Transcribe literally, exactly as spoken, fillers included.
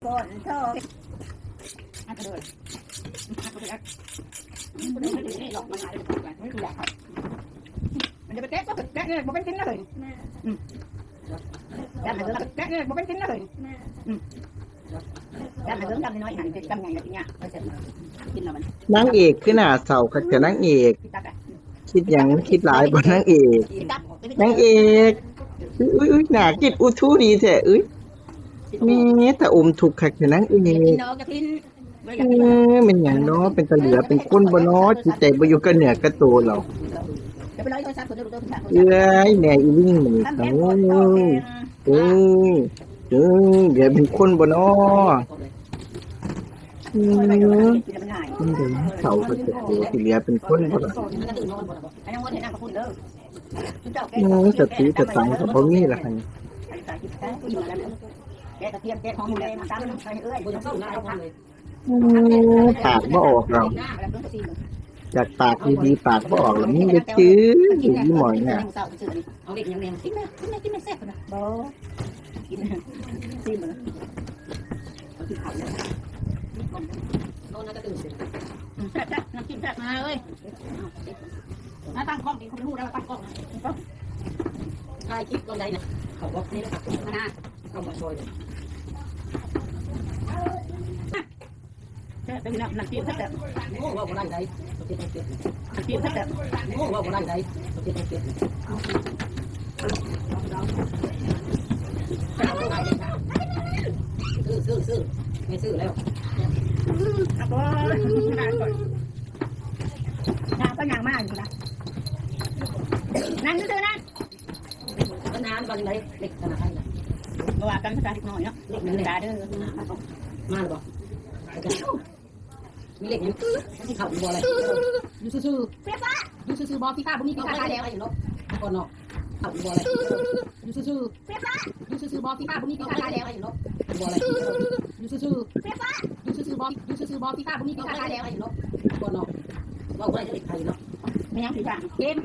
ก่อนเธอ มันจะไปแกะก็แกะเนี่ยบ่เป็นกินเลย อืม แกะเนี่ยบ่เป็นกินเลย อืม แกะให้เบิ่งดำน้อยๆหั่นเป็นดำใหญ่แล้วทีเนี้ย ไปเสร็จแล้ว กินแล้วมัน นางเอกคือหน้าเศร้าคักแต่นางเอก ที่ตักอ่ะ คิดหยังคิดหลายบ่นางเอก ที่ตัก นางเอกอุ้ยอุ้ยอุ้ยหน้าคิดอุทูดีแท้อุ้ยแม่แต่อมทุกข์คักแต่นางเอก กินดอกจะกิน เออเป็นหยังเนาะเป็นตาเหลือเป็นคนบ่เนาะจิตใจบ่อยู่กับเนื้อกับตัวหรอก เดี๋ยวไปร้อยโทรศัพท์คนเดียวดูโทรศัพท์ เอ้ยแม่อีลิงนี่ ตั้ง โอ้ แม่ก่อนต่อแม่ เออเออเดี๋ยวเป็นคนบ่เนาะอืม กินแล้วมันง่าย มันเดี๋ยวเฒ่าก็จะโตสิเหลือเป็นคนบ่ล่ะ อันยังวนเห็นนั่งกับคุณเด้อ โอ้สติสตังค์ก็บ่มีละหั่น แกะกระเทียมแกะหอมแดงตำใส่เอ้ย โอ้ปากบ่ออกแล้วจากปากดีๆปากบ่ออกแล้วมีแต่จื้ออยู่อีหมอยเนี่ย เอาเล็กยังแนงกินแม่กินแม่กินแม่แซ่บนะบ่กินซีมเลยเอากินข้าวเลย โน่นน่าจะตื่นเต้น แซ่บแซ่บน้ำจิ้มแซ่บมาเอ้ยมาตั้งกล้องดิเขาไม่รู้แล้วว่าตั้งกล้องนะ ถ่ายคลิปตอนใดนะเขาบอกนี่นะครับ มาหน้า เขาบอกซอยเลย แซ่บเป็นน้ำน้ำจิ้มแซ่บ โง่ว่าบ่ได้ใดเขาเจ็บเขาเจ็บ น้ำจิ้มแซ่บ โง่ว่าบ่ได้ใดเขาเจ็บเขาเจ็บ ซื้อซื้อซื้อไม่ซื้อแล้ว ครับผมนางก็นางมากอยู่นะนั่งซื่อๆนะ มันนานวันไหนเล็กขนาดนั้นน่ะ บ่ว่ากันภาษาเด็กน้อยเนาะ เล็กนั่นแหละ ตาเด้อ มาหรือเปล่ามีเล็กอยู่ที่เขาอยู่บ่อะไรอยู่ซื่อ เฟียฟ้า ๆอยู่ซื่อๆบ่ที่ข้าบ่มีที่ข้าตายแล้วอยู่เนาะก่อนเนาะเขาอยู่บ่อะไรอยู่ซื่อๆ เฟียฟ้า อยู่ซื่อๆบ่ที่ข้าบ่มีที่ข้าตายแล้วอยู่เนาะบ่อะไรอยู่ซื่อๆ เฟียฟ้า อยู่ซื่อๆบ่อยู่ซื่อๆบ่ที่ข้าบ่มีที่ข้าตายแล้วอยู่เนาะก่อนเนาะว่าบ่ได้จะเล็กใครเนาะ ไม่ยังสีฟ้าเกม